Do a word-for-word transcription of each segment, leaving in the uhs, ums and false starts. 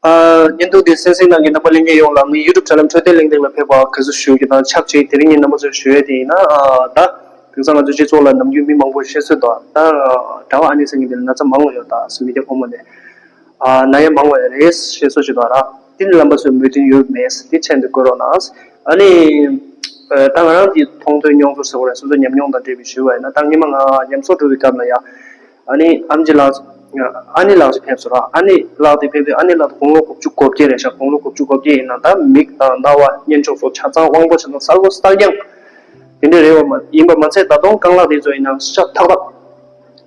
ཨ། བརྙན་ཐུང་འདི་གསན་གཟིགས་གནང་མཁན་རྣམ་པ་ལྷན་རྒྱས་ཡོངས་ལ་ངའི་YouTube channel འཕྲོད་བསྟེན་གླེང་སྟེགས་ལ་ཕེབས་པར་དགའ་བསུ་ཞུ་རྒྱུ་དང་ཆབས་ཅིག་དེ་རིང་ངས་རྣམ་པ་ཚོར་ཞུ་ཡས་དེ་ཡིན་ན། ཨ། ད་དེང་སང་ང་ཚོ་སྤྱི་ཚོགས་ལ་ནམ་རྒྱུན་མི་མང་པོས་བཤད་སྲོལ་འདུག་ད་གྲྭ་པ་ཨ་ནེ་ཟེར་མཁན་དེ་ལ་ན་ཚ་མང་བ་ཡོད་ད་ཟེར། མི་སྐྱ་ཕོ་མོ་ནས། ཨ། ན་ཡ་མང་བ་རེད་ཞེས་སོགས་ཞུ་དགོས་ར། དེ་ནི་རྣམ་པ་ཚོས་མོས་མཐུན་ཡོད་མེད་དེ་མཆན་དུ་བཀོད་རོགས་གནང་། ཨ་ནི། ཨ། ད་ང་རང་གི་མཐོང་ཐོས་མྱོང་ཚོར་ཟེར་བ་རེད། སོ་སོའི་ཉམས་མྱོང་དང་འབྲེལ་བའི་ཞུས་པ་ཡིན་ན། ད་སྔོན་མ་ང་ཉམས་གསོ་འགྲོ་བའི་སྐབས་ལ་ཡ། ཨ་ནི་ཨམ་ཆི་ལགས། ཨ་ནེ་ལགས་ཀྱིས་ཕེབས་སོང་ར། ཨ་ནེ་ལགས་དེ་ཕེབས་དུས་ཨ་ནེ་ལགས་དེ་དགུང་ལོ་དགུ་བཅུ་གོ་བརྒྱད་རེད་ཤག་དགུང་ལོ་དགུ་བཅུ་གོ་བརྒྱད་ཡིན་ན་ད་མིག་དང་རྣ་བ་སྙན་ཆོག་སོགས་ཆ་ཚང་དབང་པོ་ཆ་ཚང་གསལ་པོ་གསལ་རྐྱང་དེ་འདྲ་རེད་བ། མ་ཡིན་པ་མ་ཚད་ད་དུང་རྐང་ལག་དེ་ཚོ་ཡིན་ན་ཤ་ཐག་ཐག་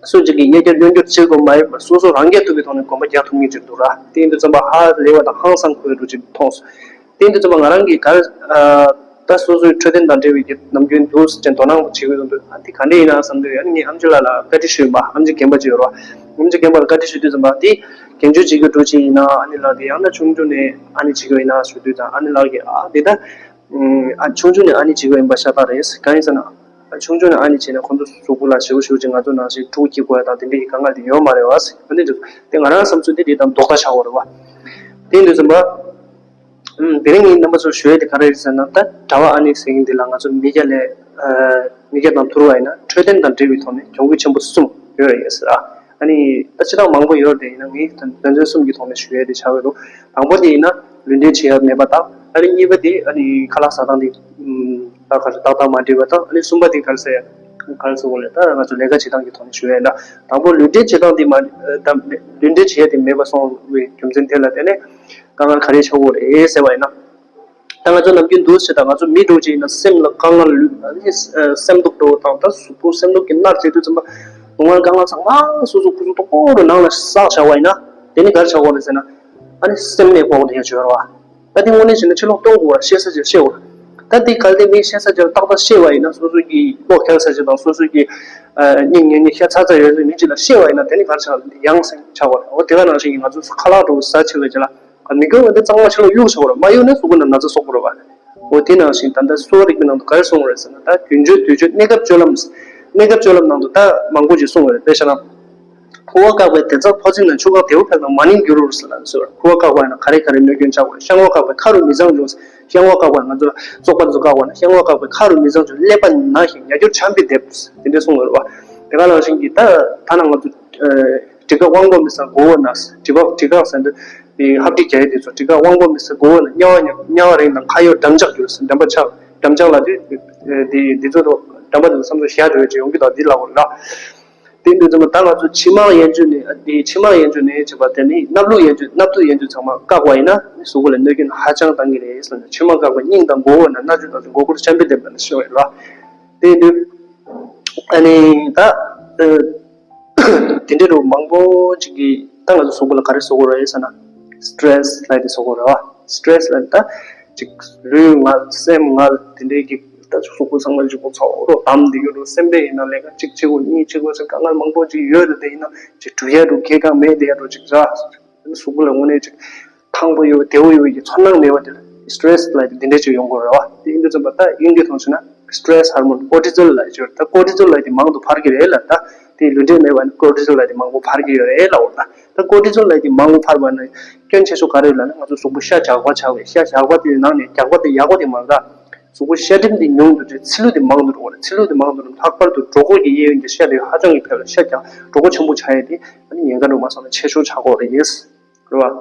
སུ་གཅིག་གིས་གཡས་བསྐྱར་གཡོན་བསྐྱར་བྱེད་དགོས་མ་ཡིན་པར་སོ་སོ་རང་སྐྱེས་ཐུབ་པའི་ཐོག་ནས་གོམ་པ་རྒྱག་ཐུབ་མཁན་ཅིག་འདུག་ར། དེ་ཡིན་དུས་ཙམ་པ་ཧ་ལས་པ་དང་ཧང་སང་ཁོའི་འགྲོ་ཅིག་མཐོང་སོང་། དེ་ཡིན་དུས་ཙམ་པ་ང་རང་གིས་ག་རེ། ཨ། ད་སོ་སོའི་འཕྲོད་བསྟེན་དང་འབྲེལ་བའི་གི་ནམ་རྒྱུན་འདུག་ཟེར་ནས་དོ་སྣང་བྱེད་ཀྱི་ཡོང་དུས། ཨ། དེ་ག་འདྲ་ཡིན་ན་བསམ་དུས། ཨ་ནི་ངས་ཨམ་ཆི་ལགས་ལ་བཀའ་འདྲི་ཞུས་པ། ཨམ་ཆི་རྒན་པ་ཅིག་ཡོད་ར། ཨམ་ཆི་རྒན་པ་ལ་བཀའ་འདྲི་ཞུ་དུས་ཙམ་པ་དེ་རྒན་བྱུས་བྱེད་ཀྱི་འགྲོ་ཅིག་ཡིན་ན་ཨ་ནེ་ལགས་དེ་ཡང་ན་ཆུང་ཆུང་ནས་ཨ་ནེ་བྱེད་ཀྱི་ཡིན་ན་ཞུ་དུས་ཙང་། ཨ་ནེ་ལགས་ཀྱིས། ཨ། དེ་ད། ཨ། ཆུང་ཆུང་ནས་ཨ་ནེ་བྱེད་ཀྱི་ཡིན་པ་ཤ་སྟག་རེད། གང་ཡིན་ཟེར་ན། ཆུང་ཆུང་ནས་ཨ་ནེ་བྱས་ན་ཁོང་ཚོ་གཟུགས་པོ་ལ་ཞེ་པོ་ཞེ་པོ་ཅིག་ང་ཚོ་ནང་བཞིན་ཕྲུ་གུ་སྐྱེ་དགོས་ཡ་དང་དེ་འདྲའི་གི་དཀའ་ངལ་དེ་ཡོད་མ་རེད་བ་ཟེར། ཨ་ནི་དེ་ང་རང་བསམ་ཚུལ་དེ་དེ་དང་ལྡོག་ཟླ་ཆགས་པ་རེད་བ། དེ་ཡིན་དུས་ཙམ་པ། ཨམ། དེ་རིང་ངས་རྣམ་པ་ཚོར་ཞུ་ཡ་དེ་ག་རེ་རེད་ཟེར་ན། ད་གྲྭ་པ་ཨ་ནེ་ཟེར་མཁན་དེ་ལ་ང་ཚོ་མི་སྐྱ་ལས། ཨ། མི་སྐྱ་དང་ཐུར་བ་ཡིན་ན་འཕྲོད་བསྟེན་དང་འབྲེལ་བའི་ཐོག་ནས་གྱོང་གུད་ཆེན་པོ་གསུམ་ཡོད་རེད་ཟེར། ཨ། ཨ་ནི་ད་སྤྱིར་བཏང་མང་པོ་ཡོད་རེད། ཡིན་ན་ངས་ད་དོན་ཚན་གསུམ་གྱི་ཐོག་ནས་ཞུ་ཡ་དེ་ཆགས་ཀྱི་འདུག་དང་པོ་དེ་ཡིན་ན་ལུས་འབྲེལ་བྱེད་ཡ་མེད་པ་དང་། ཨ་ནི་གཉིས་པ་དེ་ཨ་ནི་ཁ་ལག་ཟ་སྟངས་དེ། ཨམ། ད་ག་རེ་ཏག་ཏག་མ་འགྲིག་པ་དང་། ཨ་ནི་གསུམ་པ་དེ་ག་རེ་ཟེར་ཡ། ག་རེ་ཟེར་དགོས་རེད། ད་ང་ཚོ་ལས་ཀ་བྱེད་སྟངས་ཀྱི་ཐོག་ནས་ཞུ་ཡ་ཡིན་ན། དང་པོ་ལུས་འབྲེལ་བྱེད་སྟངས་དེ་མ། ཨ། ད་ལུས་འབྲེལ་བྱེད་ཡ་དེ་མེད་པ་སོང་བའི་རྒྱུ་མཚན་དེ་ལ་བརྟེན་ནས་དཀའ་ངལ་ག་རེ་ཆགས་ཀྱི་ཡོད་རེད་ཟེར་བ་ཡིན་ན། ད་ང་ཚོ་ནམ་རྒྱུན་འདུག་སེ། ད་ང་ཚོ་མི་འདྲ་བོ་ཅིག་ཡིན་ན་སེམས་ལ་དཀའ་ངལ་ལུས། ཨ་ནི་སེམས་སྡུག་འགྲོ་བ་དང་། ད་གཟུགས་པོ་སེམས་སྡུག་གིས་མནར་བྱེད་དུས་ཙམ་པ་སྡུག་བསྔལ་དཀའ་ངལ་ཚང་མ་སོ་སོ་ཁུ་སིམ་ཏོག་ཏོ་རུ་ནང་ལ་བསགས་བཞག་པ་ཡིན་ན། དེ་ནི་ག་རེ་ཆགས་ཀྱི་ཡོད་རེད་ཟེར་ན། ཨ་ནི་སེམས་ནད་ཕོག་པ་དེ་ཡང་བྱོས་ར་བ། ད་དེ་དངོས་གནས་བྱས་ན་ཕྱི་ལོགས་སྟོན་དགོས་པ། བཤད་ས་ཅིག་བཤད་དགོས། ད་དེ་གལ་ཏེ་མིས་བཤད་ས་ཅིག་ཏག་ཏག་བཤད་པ་ཡིན་ན། སོ་སོ་གི་བློ་འཁེལ་ས་ཅིག་དང་། སོ་སོ་གི། ཨ། སྙིང་ཉེ་ཉེ་ཤ་ཚ་ཚ་ཡོད་ས་མི་གཅིག་ལ་བཤད་པ་ཡིན་ན། དེ་ནི་ག་རེ་ཆགས། ཡང་སེ་ཆགས་པ་རེད། འོ་དེ་ག་ནང་བཞིན་གྱི་ང་ཚོ་ཁ་ལག་འདྲ་བོ་ཟ་བྱེད་པའི་རྗེས་ལ། ཨ། མི་དགོས་པ་དེ་གཙང་མ་ཕྱི་ལོགས་གཡུག་ཆོག་ར། མ་གཡུག་ན་གཟུགས་པོ་ནང་ན་ཚ་གསོག་དགོས་རེད་བ། འོ་དེ་ནང་བཞིན་ད་ལྟ་གསོ་བ་རིག་པའི་ནང་དུ་ག་རེ་གསུངས་པ་རེད་ཟེར་ན། ད་རྒྱུན་སྤྱོད་དུས་སྤྱོད་གནས་སྐབས་སྤྱོད་ལམ། གནས་སྐབས་སྤྱོད་ལམ་ནང་དུ་ད་མང་པོ་ཞིག་གསུངས་པ་རེད། དཔེ་བཞག་ན། ཕོ་བ་བཀག་པའི་དེ་ཚ་ཕོ་ཚིགས་ན། ཆུ་འགགས་རྡེའུ་འཕེལ་དང་མ་ནིང་འགྱུར་རོ་ཟེར་ལ་ཟེར་བ། ཕོ་བ་བཀག་པ་ཡིན་ན་ག་རེ་ག་རེ་གནོད་སྐྱོན་ཆགས་པ་རེད། བཤང་བ་བཀག་པའི་ཁ་རུ་མི་གཙང་འབྱུང་། བཤང་བ་བཀག་པ་ཡིན་ན། ང་ཚོ་བཙོག་པ་ཚོ་བཀག་པ་ཡིན་ན། བཤང་བ་བཀག་པའི་ཁ་རུ་མི་གཙང་འབྱུང་། ཀླད་པ་ན་ཞིང་ཉ་རྒྱུར་ཆམ་པའི་འདེབས། དེ་འདྲ་གསུངས་ཡོད་རེད་བ། དེ་ག་ནང་བཞིན་གྱི་ད་ཐ་ན་ང་ཚོ། ཨ། གྲི་ཁ་དབང་པོ་མི་ཟ་མགོ་བོ་ན། གྲི་ཁ་གྲི་ཁ་ཟེར་དུས་དེ་ཧབ་ཏི་རྒྱག་ཡས་དེ་ཚོ། གྲི་ཁ་དབང་པོ་མི་ཟ་མགོ་བོ་ན། དམྱལ་བ་ཉ་དམྱལ་བ་རེད་དང་ཁ་ཡོད་འགྲམ་ལྕག་འགྱུར་ཟེར། འགྲམ་པ་ཆག་འགྲམ་ལྕག་ལ་དེ་དེ་དེ་ཚོ་དང་འགྲམ་པ་དེ་ཚོ་བསམ་ཚུལ་ཞེ་དྲག་ཅིག་ཡོང་གི་འདུག་འདི་ལབ་དགོས་རེད་ལ། དེ་འདུག་ཙམ་པ་ད་ང་ཚོ་མཆིལ་མ་ཡལ་འགྱུར་ནས། དེ་མཆིལ་མ་ཡལ་འགྱུར་ནས་བྱས་པ་དེ་ནི་སྣབས་ལུད་ཡལ་འགྱུར། སྣབས་ཐུག་ཡལ་འགྱུར་ཚང་མ་བཀག་པ་ཡིན་ན་གཟུགས་པོ་ལ་གནོད་སྐྱོན་ཧ་ཅང་བཏང་གི་རེད་ཟེར་ནས། མཆིལ་མ་བཀག་པའི་སྙིང་དང་མགོ་བོ་ན། སྣ་ཆུ་དང་མགོ་སྐོར་ཆམ་པའི་འདེབས་ལ་ཤོར་བ་རེད་ལ། དེ་འདུག་ཨ་ནི་ད། ཨ། དེ་འདྲའི་རུ་མང་པོ་ཅིག་གིས་ད་ང་ཚོ་གཟུགས་པོ་ལ་ག་རེ་བཟོ་དགོས་རེད་ཟེར་ན། སི་ཊེ་རེ་སི་ལབ་དེ་བཟོ་དགོས་རེད་བ། སི་ཊེ་རེ་སི་ལབ་ད་ཅིག་ལུས་ངལ་སེམས་ངལ་དེ་འདྲའི་གི། ད་ཅིག་གཟུགས་པོ་ཚང་མ་ཅིག་པོ་ཚ་བོ་རུ་བསྡམས་བསྡད་ཡོད་རུ། སེམས་པ་ཡིན་ན་ལས་ཀ་གཅིག་བྱེད་དགོས་གཉིས་བྱེད་དགོས་ཟེར་དཀའ་ངལ་མང་པོ་ཅིག་ཡོད་རེད། དེ་ཡིན་ན་ཅིག་འགྲུལ་ཡ་རུ་སྐད་གང་མེད་བསྡད་ཡ་རུ་ཅིག་ར། གཟུགས་པོ་ལ་དངོས་གནས་ཅིག་ཐང་པོ་ཡོད། བདེ་བོ་ཡོད་ཀྱི་ཚོར་སྣང་མེད་པ་དེ་ལ་སི་ཊེ་རེ་སི་ལབ་དེ་འདི་འདྲ་ཅིག་ཡོང་གི་རེད་བ། དེ་ཡིན་དུས་ཙམ་པ་ད་དབྱིན་སྐད་ཐོག་བྱས་ན་སི་ཊེ་རེ་སི་ཧོར་མོན་ཀོར་ཊི་ཟོལ་ལབ་ཅིག་ཡོད་རེད། ད་ཀོར་ཊི་ཟོལ་ལབ་དེ་མང་དུ་འཕར་གྱི་རེད་ལ། ད་དེ་ལུས་འབྲེལ་མེད་པ་ནི་ཀོར་ཊི་ཟོལ་ལབ་དེ་མང་པོ་འཕར་གྱི་ཡོད་རེད་ལབ་འོ། ད་ད་ཀོར་ཊི་ཟོལ་ལབ་དེ་མང་པོ་འཕར་བ་ནི་སྐྱོན་ཆེ་ཤོས་ག་རེ་ཡོད་ལབ་ན། ང་ཚོ་གཟུགས་པོ་ཤ་རྒྱགས་པ་ཆགས་པས། ཤ་རྒྱགས་པ་དེ་ནང་ནས་རྒྱགས་པ་དེ་ཡག་པ་དེ་མ་རེད། གཟུགས་པོ་ཤ་སྒྲིམ་དེ་ཉུང་དུ་འགྲོ། ཚིལ་ལུ་དེ་མང་དུ་འགྲོ་བ་རེད། ཚིལ་ལུ་དེ་མང་དུ་འགྲོ། ལྷག་པར་དུ་གྲོད་ཁོག་གི་གཡས་གཡོན་གྱི་ཤ་དེ་ཧ་ཅང་གི་ཕལ་ལ་ཤ་རྒྱགས། གྲོད་ཁོག་ཆེན་པོ་ཆགས་ཡས་དེ་ཨ་ནི་ཉེན་ཁ་འགྲོ་མ་སོང་ན་ཆེ་ཤོས་ཆགས་ཀྱི་ཡོད་རེད། རེད་བ།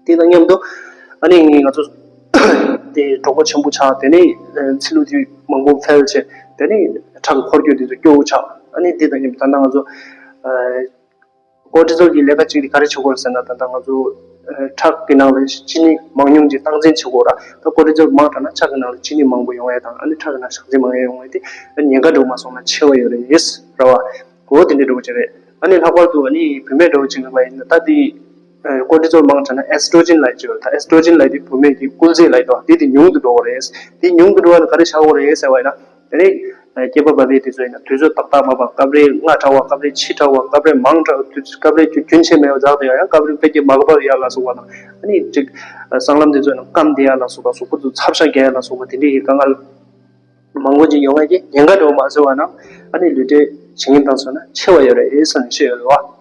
དེ་དང་མཉམ་དུ་ཨ་ནི་ང་ཚོ་དེ་གྲོད་ཁོག་ཆེན་པོ་ཆགས། དེ་ནས་ཚིལ་ལུ་དེ་མང་པོ་འཕེལ་བྱས། དེ་ནས་ཁྲག་འཁོར་སྐྱོད་དེ་ཚོ་སྐྱོ་བོ་ཆགས། ཨ་ནི་དེ་དང་མཉམ་དུ་ད་ལྟ་ང་ཚོ་ཀོར་ཊི་ཟོལ་གྱི་ལས་ཀ་གཅིག་དེ་ག་རེ་བྱེད་དགོས་རེད་ཟེར་ན། ད་ལྟ་ང་ཚོ་ཁྲག་གི་ནང་ལ་ཅི་ནི་མང་ཉུང་གི་སྟངས་འཛིན་བྱེད་དགོས་ར། ད་ཀོར་ཊི་ཟོལ་མང་དྲགས་ན་ཁྲག་གི་ནང་ལ་ཅི་ནི་མང་པོ་ཡོང་ཡས་དང་། ཨ་ནི་ཁྲག་གི་ནང་ཞག་ཚི་མང་ཡས་ཡོང་ཡས་དེ་ཉེན་ཁ་འགྲོ་མ་སོང་ན་ཆེ་བ་ཡོད་རེད། རེད་བ། འོ་དེ་འདྲ་འགྲོ་གི་རེད། ཨ་ནི་ལྷག་པར་དུ་ཨ་ནི་བུད་མེད་འདྲ་བོ་ཅིག་ལ་ཡིན་ན་ད་དེ། ཀོར་ཊི་ཟོལ་མང་དྲགས་ན་ཨེ་སི་ཊྲོ་ཇིན་ལབ་ཅིག་ཡོད་རེད། ད་ཨེ་སི་ཊྲོ་ཇིན་ལབ་དེ་བུད་མེད་ཀྱི་སྐུལ་རྫས་ལབ་དེ་དེ་ཉུང་དུ་འགྲོ་གི་རེད། དེ་ཉུང་དུ་འགྲོ་བ་ནི་ག་རེ་ཆགས་ཀྱི་ཡོད་རེད་ཟེར་བ་ཡིན་ན། དེ་ནས་སྐྱེས་པ་བབས་པའི་དུས་ཚོད་ཡིན་ན་དུས་ཚོད་ཏག་ཏག་མ་བབས། སྐབས་རེ་སྔ་དྲགས་པ། སྐབས་རེ་ཕྱི་དྲགས་པ། སྐབས་རེ་མང་དྲགས། དུས་སྐབས་རེ་རྒྱུན་ཆད་མེད་པ་འཛག་བསྡད་ཡ། ཡང་སྐབས་རེ་དཔེ་སྐྱིད་མ་བབས་ཡ་ལ་སོགས་པ་དང་། ཨ་ནི་ཅིག་སྲང་ལམ་དེ་ཚོ་ཡིན་ན་སྐམ་བསྡད་ཡ་ལ་སོགས་པ། གཟུགས་པོ་ཚོ་ཚབ་ཤ་རྒྱག་ཡ་ལ་སོགས་པ་དེ་འདྲའི་གི་དཀའ་ངལ་མང་པོ་ཅིག་ཡོང་ཡ་གི་ཉེན་ཁ་འདྲ་བོ་མ་བཟོས་པ་ན། ཨ་ནི་ལུས་འབྲེལ་བྱེད་མཁན་དང་སོང་ན་ཆེ་བ་ཡོད་རེད་ཟེར་ནས་བཤད་ཡོད་རེད་བ།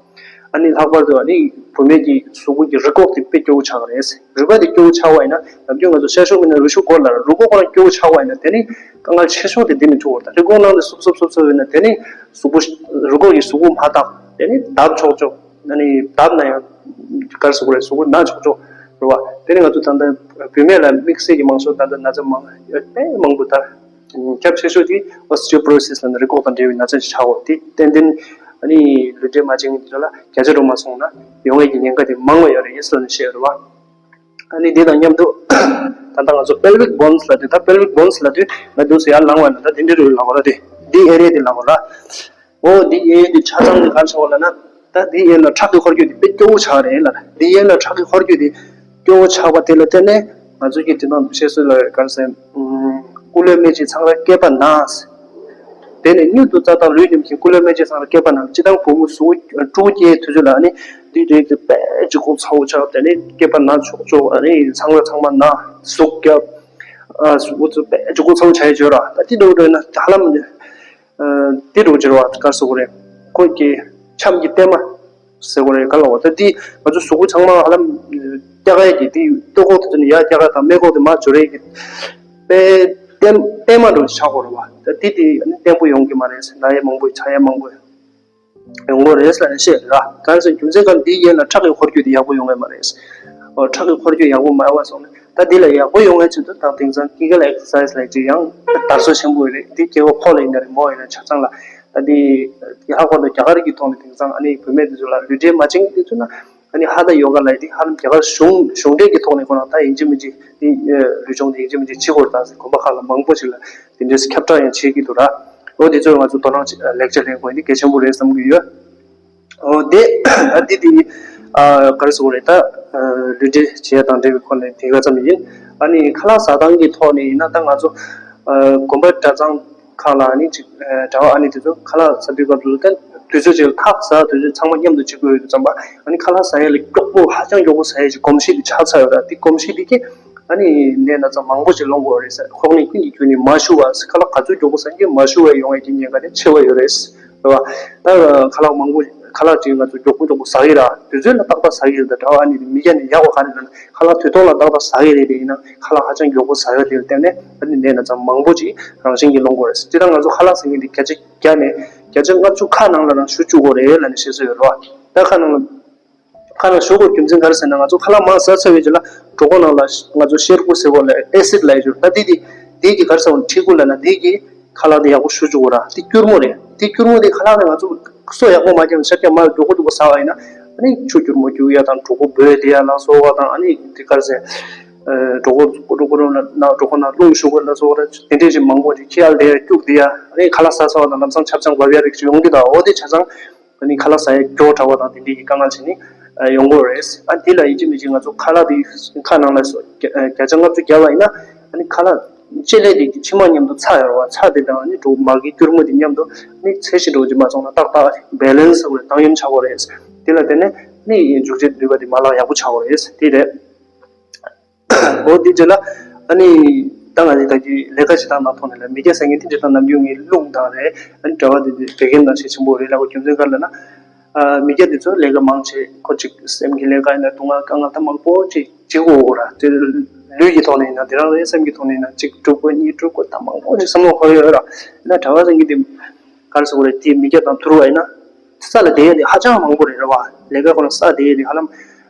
ཨ་ནི་ལྷག་པར་དུ་ཨ་ནི་ བུད་མེད་ཀྱི་གཟུགས་པོ་གི་རུས་ཁོག་དེ་དཔེ་སྐྱོ་བོ་ཆགས་ཀྱི་རེད། རུས་པ་དེ་སྐྱོ་བོ་ཆགས་པ་ཡིན་ན་ནམ་རྒྱུན་ང་ཚོ་ཤ་ཤོག་མིན་ན་རུས་ཤོག་སྐོར་ལ་རུས་ཁོག་ཁོ་རང་སྐྱོ་བོ་ཆགས་པ་ཡིན་ན་དེ་ནི་དཀའ་ངལ་ཆེ་ཤོས་དེ་འདི་ནས་འཕྲོ་བར་ད་རུས་ཁོག་ནང་དེ་སུབ་སུབ་སུབ་སུབ་ཡིན་ན་དེ་ནི་གཟུགས་པོ་རུས་ཁོག་གི་གཟུགས་པོ་མ་དག་དེ་ནི་འདར་ཆོག་ཆོག་ཨ་ནི་འདར་ན་ཡང་ག་རེ་ཟེར་དགོས་རེད། གཟུགས་པོ་ན་ཆོག་ཆོག་རེད་བ། དེ་ནི་ང་ཚོ་ད་ལྟ་བུད་མེད་ལ་དམིགས་བསལ་གྱི་མང་ཤོས་ད་ལྟ་ན་ཚ་མང་དཔེ་མང་པོ་ད། ཁྱབ་ཆེ་ཤོས་དེ་ཨོ་སི་ཊི་ཡོ་པོ་རོ་སིས་ལབ་ནས་རུས་ཁོག་དང་འབྲེལ་བའི་ན་ཚ་ཞིག་ཆགས་འོ། དེ་ཏན་ཏན་ཨ་ནི་ལུས་འབྲེལ་མ་བྱེད་མཁན་དེ་ཚོ་ལ་བརྒྱ་ཆ་དྲུག་མ་སོང་ན་ཡོང་ཡས་ཀྱི་ཉེན་ཁ་དེ་མང་བ་ཡོད་རེད་ཟེར་ནས་བཤད་ཡོད་རེད་བ། ཨ་ནི་དེ་དང་མཉམ་དུ་ད་ལྟ་ང་ཚོ་པེལ་ཝིག་བོན་སི་ལབ་དུས་ད་པེལ་ཝིག་བོན་སི་ལབ་དུས་ང་དུས་སུ་ཡར་ལངས་པ་ན་ད་དེ་འདྲ་རེད་ལབ་དགོས་ར། དེ་དེ་ཨེ་རི་ཡ་དེ་ལབ་དགོས་ར། འོ་འདི་ཡན་འདི་ཆ་ཚང་གི་གར་ཆགས་པ་ལ་ན། ད་འདི་ཡན་ལ་ཁྲག་གི་འཁོར་སྐྱོད་འདི་དཔེ་སྐྱོ་བོ་ཆགས་རེད་ལ། འདི་ཡན་ལ་ཁྲག་གི་འཁོར་སྐྱོད་འདི་སྐྱོ་བོ་ཆགས་པ་དེ་ལ་བརྟེན་ནས་ང་ཚོ་གི་དེ་དང་བཤད་སྲོལ་ལ་གར་ཟེར། སྐུ་ལུས་སྨད་ཅིང་ཚང་ར་སྐེད་པ་ན། དེ་ནས་མྱུར་དུ་རྩ་དང་ལུས་ཉམས་ཤིང་། སྐུ་ལུས་སྨད་ཅིང་ཚང་ར་སྐེད་པ་ན། སྤྱིར་བཏང་བུ་མོ་གཟུགས་ཕྲུ་གུ་སྐྱེས་དུས་ཚོད་ལ་ནི་འདི་དེ་དཔེ་ལྗིད་ཁོག་ཚ་བོ་ཆགས། དེ་ནས་སྐེད་པ་ན་ཆོག་ཆོག་ཨ་ནི་ཚང་ར་ཚང་མ་ན། ཟུག་རྒྱབ། ཨ་ཟུག་པོ་ཚོ་དཔེ་ལྗིད་ཁོག་ཚ་བོ་ཆགས་ཡོད་ར། ད་དེ་འདྲ་བོ་འདྲ་ན་ཧ་ལམ། དེ་རུ་འགྱུར་བ་ག་རེ་ཟེར་དགོས་རེད། ཁོ་གི་ཆམ་གྱི་ལྟད་མ་ཟེར་དགོས་རེད་ག་ལ་བ། ད་འདི་ང་ཚོ་གཟུགས་པོ་ཚང་མ་ཧ་ལམ་སྐྱ་ཀ་གི་དེ་ལྟོ་ཁོག་དེ་ཚོ་ནས་ཡར་སྐྱ་ཀ་དང་སྨད་ཁོག་དེ་མར་འགྱུར་རེད་གི་དཔེ་ལྟད་ལྟད་མ་འདྲ་བོ་ཆགས་དགོས་རེད་བ། ད་འདི་དེ་བརྟན་པོ་ཡོང་གི་མ་རེད། ན་ཡ་མང་པོ་ཆགས་ཡ་མང་པོ་ཡོང་གི་རེད་ཟེར་ནས་བཤད་ར། ག་རེ་ཟེར་རྒྱུ་མཚན་གང་འདི་ཡན་ལ་ཁྲག་གི་འཁོར་སྐྱོད་དེ་ཡག་པོ་ཡོང་གི་མ་རེད། ཨོ་ཁྲག་གི་འཁོར་སྐྱོད་ཡག་པོ་མ་ཡོང་བ་སོང་ན། ད་འདི་ལ་ཡག་པོ་ཡོང་བའི་ཆེད་དུ་ད་དེང་སང་ཀི་ཀལ་ཨེག་སར་སའི་ཛི་ལབ་ཅིག་ཡང་དར་སྲོལ་ཆེན་པོ་རེད། འདི་སྐྱེ་བོ་ཕོ་ལ་ཡིན་ན་རེད་མོ་ཡིན་ན་ཆ་ཚང་ལ་ད་འདི་ལྷག་པར་དུ་རྒྱ་གར་གྱི་ཐོག་ནས་དེང་སང་ཨ་ནི་བུད་མེད་དེ་ཚོ་ལ་ལུས་འབྲེལ་མ་བྱེད་མཁན་དེ་ཚོ་ན་ཨ་ནི་ཧ་ད་ཡོ་ག་ལབ་ཡ་དེ་ཧ་ལམ་རྒྱ་གར་གཞུང་གཞུང་འབྲེལ་གྱི་ཐོག་ནས་ཁོ་རང་ད་ཡིན་གཅིག་མིན་གཅིག་དེ་ལུས་སྦྱོང་དེ་ཡིན་གཅིག་མིན་གཅིག་བྱེད་དགོས་རེད། ད་གོམ་པ་ཁག་ལ་མང་པོ་ཞིག་ལ་དེ་འདྲས་ཁྱབ་བསྒྲགས་ཡང་བྱེད་ཀྱི་འདུག་ར། འོ་དེ་ཚོ་ང་ཚོ་དོ་སྣང་ལེགས་ཆ་ལེན་དགོས་ཡ་དེ་གལ་ཆེན་པོ་རེད་བསམ་གྱི་ཡོད། འོ་དེ་ད་འདི་དེ་ཨ་ག་རེ་ཟེར་དགོས་རེད། ད་ལུས་འབྲེལ་བྱེད་ཡ་དང་འབྲེལ་བའི་སྐོར་ནས་དེ་ག་ཙམ་ཡིན། ཨ་ནི་ཁ་ལག་ཟ་སྟངས་ཀྱི་ཐོག་ནས་ཡིན་ན་ད་ང་ཚོ་དགོན་པ་གྲྭ་ཚང་ཁག་ལ་ཨ་ནི་ཅིག་གྲྭ་བ་ཨ་ནི་དེ་ཚོ་ཁ་ལག་ཟ་དུས་སྐབས་སུ་ད་དུས་ཚོད་ཅིག་ལ་ཐག་ཟ་དུས་ཚོད་ཚང་མ་མཉམ་དུ་བྱེད་དགོས་ཡོད་དུས་ཙམ་པ་ཨ་ནི་ཁ་ལག་ཟ་ཡ་ལ་མགྱོགས་པོ་ཧ་ཅང་མགྱོགས་པོ་ཟ་ཡ་ཅིག་གོམས་གཤིས་དེ་ཆགས་ཚར་ཡོད་ར། དེ་གོམས་གཤིས་དེ་གིས་ཨ་ནི་ནད་ན་ཚ་མང་པོ་ཅིག་སློང་དགོས་རེད་ཟེར། ཁོག་ནད་ཀུན་གྱི་རྒྱུ་ནི་མ་ཞུ་བ་ཟེར། ཁ་ལག་ག་ཚོད་མགྱོགས་པོ་ཟ་མཁན་མ་ཞུ་བའི་ཡོང་ཡ་གི་ཉེན་ཁ་དེ་ཆེ་བ་ཡོད་རེད། རེད་བ། ད་ཁ་ལག་མང་པོ་ཁ་ལག་ཅིག་ང་ཚོ་མགྱོགས་པོ་མགྱོགས་པོ་ཟ་གི་ར། དུས་ཚོད་ལ་ཏག་ཏག་ཟ་གི་རེད། ད་གྲྭ་བ་ཨ་ནི་མི་སྐྱ་ནི་ཡག་པ་ག་རེ་ལབ་ན་ཁ་ལག་དུས་ཐོག་ལ་ཏག་ཏག་ཟ་གི་རེད། དེ་ཡིན་ན་ཁ་ལག་ཧ་ཅང་མགྱོགས་པོ་ཟ་ཡ་དེ་ལ་བརྟེན་ནས་ཨ་ནི་ནད་ན་ཚ་མང་པོ་ཅིག་རང་བཞིན་གྱིས་སློང་གི་རེད། སྤྱིར་བཏང་ང་ཚོ་ཁ་ལག་ཟ་མཁན་དེ་བརྒྱ་ཆ་བརྒྱ་ནས་བརྒྱ་ཆ་ལྔ་བཅུ་ཁ་ནང་ལ་རང་ཞུ་བཅུག་དགོས་རེད་ལབ་ནས་བཤད་སྲོལ་ཡོད་རེད་བ། ད་ཁ་ནང་ལ་ཁ་ནང་ཞུ་དགོས་རྒྱུ་མཚན་ག་རེ་ཟེར་ན་ང་ཚོ་ཁ་ལག་མར་ཟ་ཚར་བའི་རྗེས་ལ་གྲོད་ཁོག་ནང་ལ་ང་ཚོ་གཤེར་ཁུ་ཟེར་བ་ལ་ཨེ་སིད་ལབ་ཡ་ཅིག་ཡོད་རེད། ད་འདི་དེ་འདི་གི་ག་རེ་ཟེར་བ་མཁྲིས་ཁུ་ལབ་ན་འདི་གི་ཁ་ལག་དེ་ཡག་པོ་ཞུ་བཅུག་དགོས་ར། དེ་སྐྱུར་མོ་རེད། དེ་སྐྱུར་མོ་དེ་ཁ་ལག་དེ་ང་ཚོ་སོ་ཡག་པོ་མ་བརྒྱབ་ན་ཤ་རྒྱགས་མ་མགྱོགས་པོ་མགྱོགས་པོ་ཟ་བ་ཡིན་ན་ཨ་ནི་ཆུ་སྐྱུར་མོ་སྐྱུག་ཡ་དང་གྲོད་ཁོག་སྦོས་བསྡད་ཡ་ལ་སོགས་པ་དང་ཨ་ནི་དེ་ག་རེ་ཟེར། གྲོད་ཁོག་གྲོད་ཁོག་ནང་གྲོད་ཁོག་ནང་རླུང་ཤུགས་ལ་སོགས་པ་དེ་འདྲས་ཞིག་མང་པོ་ཞིག་ཁྱི་ཡར་བསྡད་ཡ་སྐྱུག་བསྡད་ཡ། ཨ་ནི་ཁ་ལག་ཟ་ཚར་བ་དང་ལམ་སང་ཆབ་ཆང་འབབ་ཡ་རིགས་ཞིག་ཡོང་གི་འདུག་འོ་དེ་ཆ་ཚང་ཨ་ནི་ཁ་ལག་ཟ་ཡ་མགྱོགས་དྲགས་པ་དང་དེ་འདྲས་ཀྱི་དཀའ་ངལ་བྱས་ནས་ཡོང་གི་ཡོད་རེད། ཨ་དེ་ལ་ཡིན་གཅིག་མིན་གཅིག་ང་ཚོ་ཁ་ལག་དེ་ཁ་ནང་ལ་སོ་བརྒྱ་ཆ་ལྔ་བཅུ་བརྒྱབ་པ་ཡིན་ན་ཨ་ནི་ཁ་ལག་ལྕེ་ལེ་དེ་གི་ཕྱི་མ་མཉམ་དུ་ཚྭ་ཡོད་རེད་བ། ཚྭ་དེ་དང་ཨ་ནི་གྲོད་མ་གི་སྐྱུར་མོ་དེ་མཉམ་དུ་ཨ་ནི་ཚད་གཞི་འདྲ་བོ་ཅིག་མ་སོང་ན་ཏག་ཏག་བེ་ལན་སི་ཟེར་བའི་བཏང་སྙོམས་ཆགས་ཀྱི་ཡོད་རེད། དེ་ལ་བརྟེན་ནས་ཨ་ནི་འཇུ་བྱེད་ནུས་པ་དེ་མ་ལག་ཡག་པོ་ཆགས་ཀྱི་ཡོད་རེད། དེ་རེད། འོ་དེ་རྗེས་ལ་ཨ་ནི་ད་ང་ཚོ་ད་ལྟའི་ལས་ཀ་བྱེད་སྟངས་ནང་ཐོག་ནས་ལ་མི་སྐྱ་ཟེར་མཁན་དེ་འདྲ་དང་ནམ་རྒྱུན་ངའི་རླུང་དང་རེད། ཨ་ནི་གྲྭ་བ་དེ་འདྲ་བད་ཀན་དང་ཤས་ཆེན་པོ་རེད་ལབ་པ་རྒྱུ་མཚན་ག་རེ་ལབ་ན། ཨ་མི་སྐྱ་དེ་ཚོ་ལས་ཀ་མང་ཆེ་ཁོ་གཅིག་སེམས་ཀྱི་ལས་ཀ་ཡིན་ན་སྡུག་བསྔལ་དཀའ་ངལ་ད་མང་པོ་ཅིག་ཅིག་འོ་ར་དེ་ལུས་ཀྱི་ཐོག་ནས་ཡིན་ན་དེ་རང་རེད། སེམས་ཀྱི་ཐོག་ནས་ཡིན་ན་གཅིག་སྒྲུབ་དགོས་གཉིས་སྒྲུབ་དགོས་ད་མང་པོ་ཅིག་བསམ་བློ་འཁོར་ཡོད་ར། ཡིན་ན་གྲྭ་བ་ཟེར་མཁན་དེ་ག་རེ་ཟེར་དགོས་རེད། དེ་མི་སྐྱ་དང་ཐུར་བ་ཡིན་ན། ས་ལ་བསྡད་ཡས་དེ་ཧ་ཅང་མང་པོ་རེད་རེད་བ། ལས་ཀ་ཁོ་ན་ས་བསྡད་ཡས་དེ་ཧ་ལམ།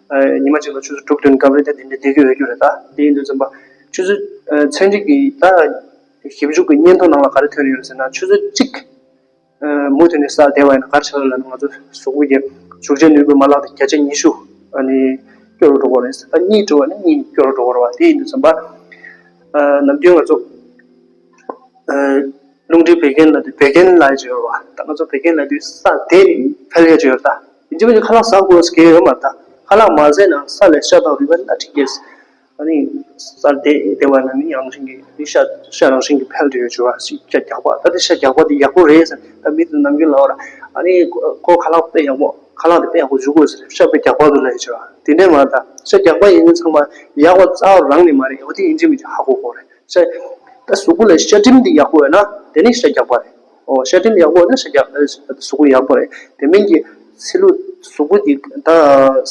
ཨ་ཉི་མ་གཅིག་ལ་ཆུ་ཚོད་དྲུག་བདུན་སྐབས་རེ་ད་དེ་འདྲ་བསྡད་ཀྱི་ཡོད་རྒྱུ་རེད། ད་དེ་ཡིན་དུས་ཙམ་པ་ཆུ་ཚོད་ཨ་ཚན་རིག་གི་ད་ཞིབ་འཇུག་གི་སྙན་ཐོ་ནང་ལ་ག་རེ་ཐོན་ཡོད་ཟེར་ན་ཆུ་ཚོད་གཅིག་ཨ་མུ་མཐུད་ནས་ས་བསྡད་པ་ཡིན་ན་ག་རེ་ཆགས་ཡོད་ལབ་ན་ང་ཚོ་གཟུགས་པོ་གི་འཇུ་བྱེད་ནུས་པའི་མ་ལག་དེ་བརྒྱ་ཆ་ཉི་ཤུ་ཨ་ནི་སྐྱོ་རུ་འགྲོ་གི་རེད། ད་གཉིད་བྲོ་བ་ན་གཉིད་སྐྱོ་རུ་འགྲོ་གི་རེད་བ། དེ་ཡིན་དུས་ཙམ་པ་ཨ་ནམ་རྒྱུན་ང་ཚོ་ཨ། རླུང་མཁྲིས་བད་ཀན་ལབ་དུས་བད་ཀན་ལབ་ཡ་ཅིག་ཡོད་རེད་བ། ད་ང་ཚོ་བད་ཀན་ལབ་དུས་ས་དེ་ནི་འཕེལ་ཡ་ཅིག་ཡོད་རེད་ད། ཡིན་གཅིག་མིན་གཅིག་ཁ་ལག་ཟ་དགོས་ཟེར་གྱི་ཡོད་མ་རེད་ད། ཁ་ལག་མ་ཟས་ན་ས་ལས་ཤ་དང་རུས་པ་སྣ་ཁྲིད་སྐྱེས། ཨ་ནི་ས་དེ་དེ་བ་ན་ནི་རང་བཞིན་གྱིས་ནི་ཤ་ཤ་རང་བཞིན་གྱིས་འཕེལ་འགྲོ་ཡོད་ཅིག་བ། ཤ་རྒྱགས་པ་ད་དེ་ཤ་རྒྱགས་པ་དེ་ཡག་པོ་རེད་ཟེར་ད་མི་དེ་ནམ་རྒྱུན་ལབ་པ་ར། ཨ་ནི་ཁོ་ཁ་ལག་དཔེ་ཡག་པོ་ཁ་ལག་དེ་དཔེ་ཡག་པོ་འཇུ་དགོས་ཟེར་ཤ་དཔེ་རྒྱགས་པ་འདུག་ལབ་ཡོད་ཅིག་བ། དེ་འདྲས་མ་རེད་ད། ཤ་རྒྱགས་པ་ཡིན་མིན་ཚང་མ་ཡག་པ་རྩ་བ་རང་ནས་མ་རེད། འོ་དེ་ཡིན་གཅིག་མིན་གཅིག་ཧ་གོ་དགོས་རེད། ཤ། ད་གཟུགས་པོ་ལ་ཤ་སྒྲིམ་འདི་ཡག་པོ་ཡོད་ན་དེ་ནི་ཤ་རྒྱགས་པ་རེད། ཨོ་ཤ་སྒྲིམ་ཡག་པོ་ཡོད་ན་ཤ་རྒྱགས་གཟུགས་པོ་ཡག་པོ་རེད། དེ་མིན་གྱི་ཚི་ལུ་ གཟུགས་པོ་འདི་ད་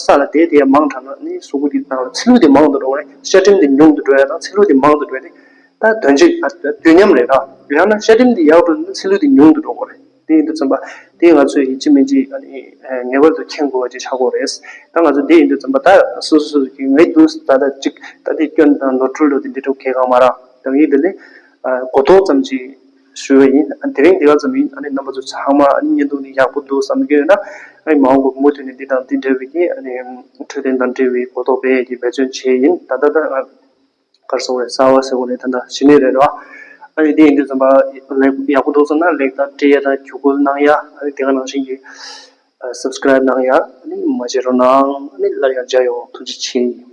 ས་ལ་བསྡད་དེ་མང་དྲགས་ན་ནི་གཟུགས་པོ་འདི་ནང་ལ་ཚིལ་ལུ་འདི་མང་དུ་འགྲོ་བ་རེད། ཤ་ཁྲིམས་འདི་ཉུང་དུ་འགྲོ་ཡ་དང་ཚིལ་ལུ་འདི་མང་དུ་འགྲོ་ཡ་དེ་ད་དོན་གཅིག་ཨ་དུས་མཉམ་རེད་ད། ཡང་ན་ཤ་ཁྲིམས་འདི་ཡག་འགྲོ་ན་ཚིལ་ལུ་འདི་ཉུང་དུ་འགྲོ་གི་རེད། དེ་ཡིན་དུས་ཙམ་པ་དེ་ང་ཚོས་ཡིན་གཅིག་མིན་གཅིག་ཨ་ནི་ངེས་པར་དུ་མཁྱེན་དགོས་པ་ཅིག་ཆགས་ཀྱི་ཡོད་རེད། ད་ང་ཚོ་དེ་ཡིན་དུས་ཙམ་པ་ད་སོ་སོ་སོ་སོ་གི་ངའི་དུས་ད་ལྟ་གཅིག་ད་ལྟའི་སྐྱོན་དང་ནོར་འཁྲུལ་ལོ་དེ་འདི་འདྲ་གང་ཡང་མ་རག་ད་ངས་དེ་ལས་གོ་རྟོགས་ཙམ་ཅིག་ཞུ་བ་ཡིན། ཨ་དེ་རིང་འདི་ག་ཙམ་ཡིན། ཨ་ནི་རྣམ་པ་ཚོ་ཚང་མ་ཨ་ནི་བརྙན་ཐུང་འདི་ཡག་པོ་འདུག་བསམ་གྱི་ཡོད་ན་ཨ་ནི་མ་འོངས་པར་མུ་མཐུད་ནས་འདི་དང་འདི་འདྲ་བའི་གི་ཨ་ནི་འཕྲོད་བསྟེན་དང་འབྲེལ་བའི་གོ་རྟོགས་སྤེལ་ཡས་ཀྱི་འབད་བརྩོན་བྱས་ཡིན། ད་ལྟ་ད་ང་གར་སོང་བའི་གསར་བ་ཟེར་བ་ནས་ད་ལྟ་གཞི་ནས་རེད་ར། ཨ་ནི་དེ་ཡིན་དུས་ཙམ་པ་ལེགས་ཡག་པོ་འདུག་བསམ་ན་ལེགས་དང་བཀྲིས་ཡ་དང་བརྒྱུད་སྐུལ་གནང་ཡ། ཨ་ནི་དེ་ག་ནང་བཞིན་གྱི་སབ་སི་ཀ་རའིབ་གནང་ཡ། ཨ་ནི་མ་བརྗེད་རོགས་གནང་། ཨ་ནི་སླར་ཡང་མཇལ་ཡོང་། ཐུགས་རྗེ་ཆེ།